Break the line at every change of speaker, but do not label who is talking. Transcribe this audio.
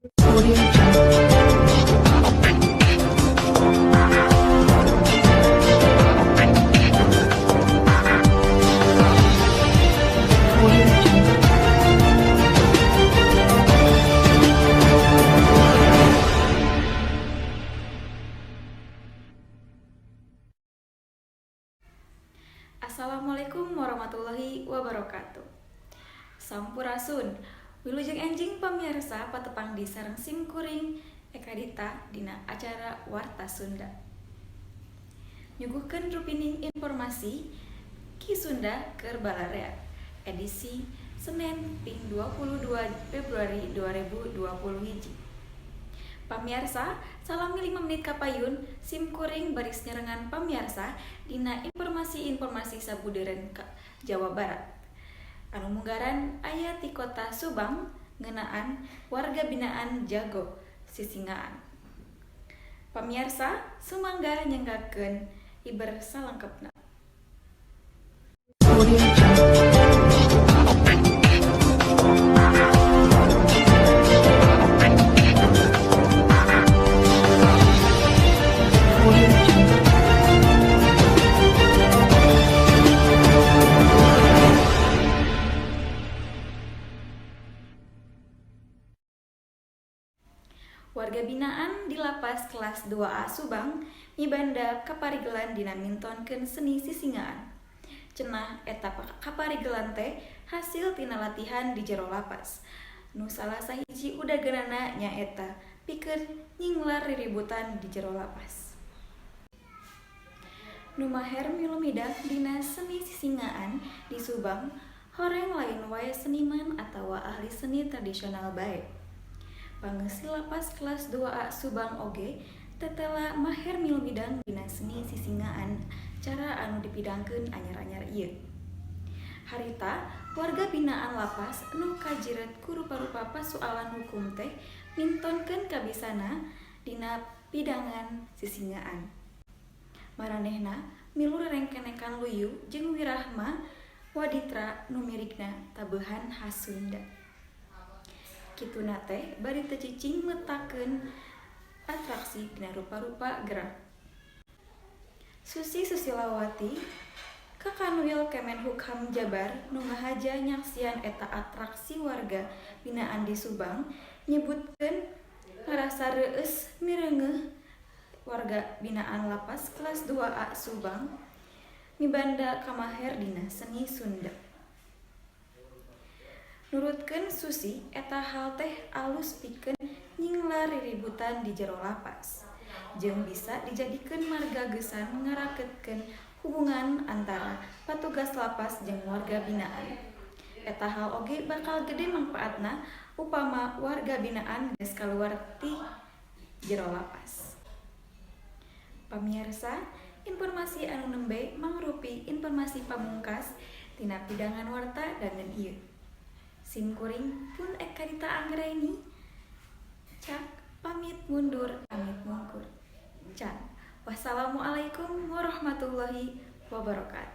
Audio Jungle. Audio Jungle.
Assalamualaikum warahmatullahi wabarakatuh. Sampurasun. Wilujeng enjing pamiarsa, patepang deui sareng sim kuring Eka Dita dina acara Warta Sunda. Nyuguhkeun rupining informasi Ki Sunda keur balarea edisi Senin ping 22 Februari 2020 hiji. Pamiarsa, salami 5 menit kapayun sim kuring baris nyarengan pamiarsa dina informasi-informasi sabudeureun Jawa Barat. Anu munggaran aya ti kota Subang ngeunaan warga binaan jago sisingaan. Pamiarsa, sumangga nyanggakeun iber salengkepna.
Audio Jungle. Audio Jungle.
Warga binaan di Lapas kelas 2A Subang mibanda kaparigelan dina mintonkeun seni sisingaan. Cenah eta kaparigelan teh hasil tina latihan di jero lapas. Nu salah sahiji udaganana nyaeta pikeun nyinglar riributan di jero lapas. Nu maher milu midang dina seni sisingaan di Subang horeng lain wae seniman atawa ahli seni tradisional bae. Pangeusi Lapas kelas 2A Subang oge tetela maher milu midang dina seni sisingaan cara anu dipidangkeun anyar-anyar ieu. Harita warga binaan lapas nu kajiret ku rupa-rupa pasualan hukum teh mintonkeun kabisana dina pidangan sisingaan. Maranehna milu rerengkenekan luyu jeung wirahma waditra nu mirigna tabehan khas Sunda. Kituna teh bari teu cicing metakeun atraksi dina rupa-rupa gerak. Susi Susilawati, Kakanwil Kemenhukham Jabar nu ngahaja nyaksian eta atraksi warga binaan di Subang, nyebutkeun ngarasa reueus mireungeuh warga binaan Lapas kelas 2A Subang mibanda kamaher dina seni Sunda. Nurutkeun Susi, eta hal teh alus pikeun nyinglar riributan di jero lapas jeung bisa dijadikeun marga geusan ngaraketkeun hubungan antara patugas lapas jeung warga binaan. Eta hal oge bakal gede mangpaatna upama warga binaan geus kaluar ti jero lapas. Pamiarsa, informasi anu nembe mangrupi informasi pamungkas tina pidangan warta danten ieu. Sim kuring pun Eka Dita Anggraini. Cak pamit mundur, amit mungkur. Can. Wassalamualaikum warahmatullahi wabarakatuh.